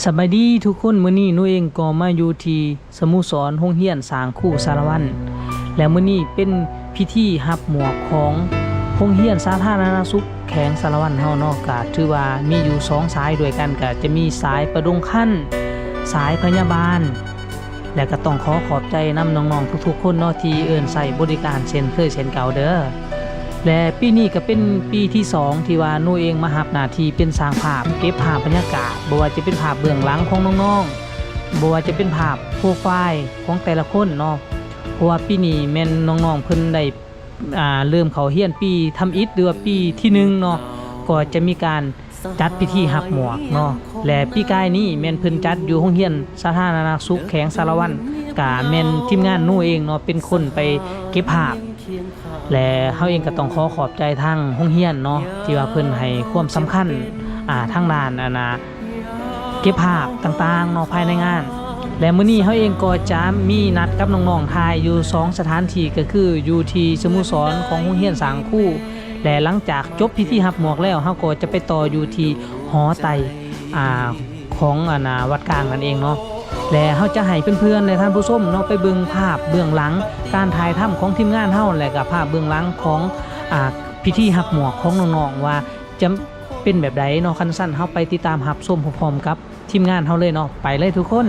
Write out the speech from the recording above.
ສະບາຍດີທຸກຄົນ, ມື້ນີ້ໜູເອງກໍມາຢູ່ທີ່ສະໂມສອນໂຮງຮຽນສ້າງຄູສາລະວັນ ແລະ ມື້ນີ້ເປັນພິທີຮັບໝວກຂອງໂຮງຮຽນສາທາລະນະສຸກແຂວງສາລະວັນເຮົາເນາະ, ກະຖືວ່າມີຢູ່ສອງສາຍດ້ວຍກັນ, ກະຈະມີສາຍປະດົງຄັນ, ສາຍພະຍາບານ ແລະ ກໍຕ້ອງຂໍຂອບໃຈນຳນ້ອງໆທຸກໆຄົນເນາະ ທີ່ເອີ້ນໃຊ້ບໍລິການເຊັ່ນເຄີຍເຊັ່ນເກົ່າເດີ. ແລະ ປີນີ້ກໍເປັນປີທີສອງທີ່ວ່າໜູເອງມາຮັບໜ້າທີ່ເປັນຊ່າງພາບ ເກັບພາບບັນຍາກາດ, ບໍ່ວ່າຈະເປັນພາບເບື້ອງຫຼັງຂອງນ້ອງໆ, ບໍ່ວ່າຈະເປັນພາບໂປຣໄຟລ໌ຂອງແຕ່ລະຄົນເນາະ, ເພາະວ່າປີນີ້ແມ່ນນ້ອງໆເພິ່ນໄດ້ ອ່າ ເລີ່ມເຂົ້າຮຽນປີທຳອິດ ຫຼືວ່າປີທີໜຶ່ງເນາະ, ກໍຈະມີການຈັດພິທີຮັບໝວກເນາະ. ແລະ ປີກາຍນີ້ແມ່ນເພິ່ນຈັດຢູ່ໂຮງຮຽນສາທາລະນະສຸກແຂວງສາລະວັນ, ກະແມ່ນທີມງານໜູເອງເນາະ ເປັນຄົນໄປເກັບພາບ. ແລະ ເຮົາເອງກໍຕ້ອງຂໍຂອບໃຈທາງໂຮງຮຽນເນາະ ທີ່ວ່າເພິ່ນໃຫ້ຄວາມສຳຄັນ ອ່າ ທາງດ້ານ ອັນນ່າ ເກັບພາບຕ່າງໆເນາະ ພາຍໃນງານ. ແລະ ມື້ນີ້ເຮົາເອງກໍຈະມີນັດກັບນ້ອງໆຖ່າຍຢູ່ສອງສະຖານທີ່ ກໍຄືຢູ່ທີ່ສະໂມສອນຂອງໂຮງຮຽນສ້າງຄູ ແລະ ຫຼັງຈາກຈົບພິທີຮັບໝວກແລ້ວ ເຮົາກໍຈະໄປຕໍ່ຢູ່ທີ່ຫໍໄຕ່ ອ່າ ຂອງ ອັນນ່າ ວັດກາງນັ້ນເອງເນາະ. ແລະ ເຮົາຈະໃຫ້ເພື່ອນໆ ແລະ ທ່ານຜູ້ຊົມເນາະ ໄປເບິ່ງພາບເບື້ອງຫຼັງການຖ່າຍທຳຂອງທີມງານເຮົາ ແລະ ກະພາບເບື້ອງຫຼັງຂອງ ອ່າ ພິທີຮັບໝວກຂອງນ້ອງໆ ວ່າ ຈະເປັນແບບໃດເນາະ. ຄັນຊັ້ນ ເຮົາໄປຕິດຕາມຮັບຊົມພ້ອມໆກັບທີມງານເຮົາເລີຍເນາະ. ໄປເລີຍທຸກຄົນ.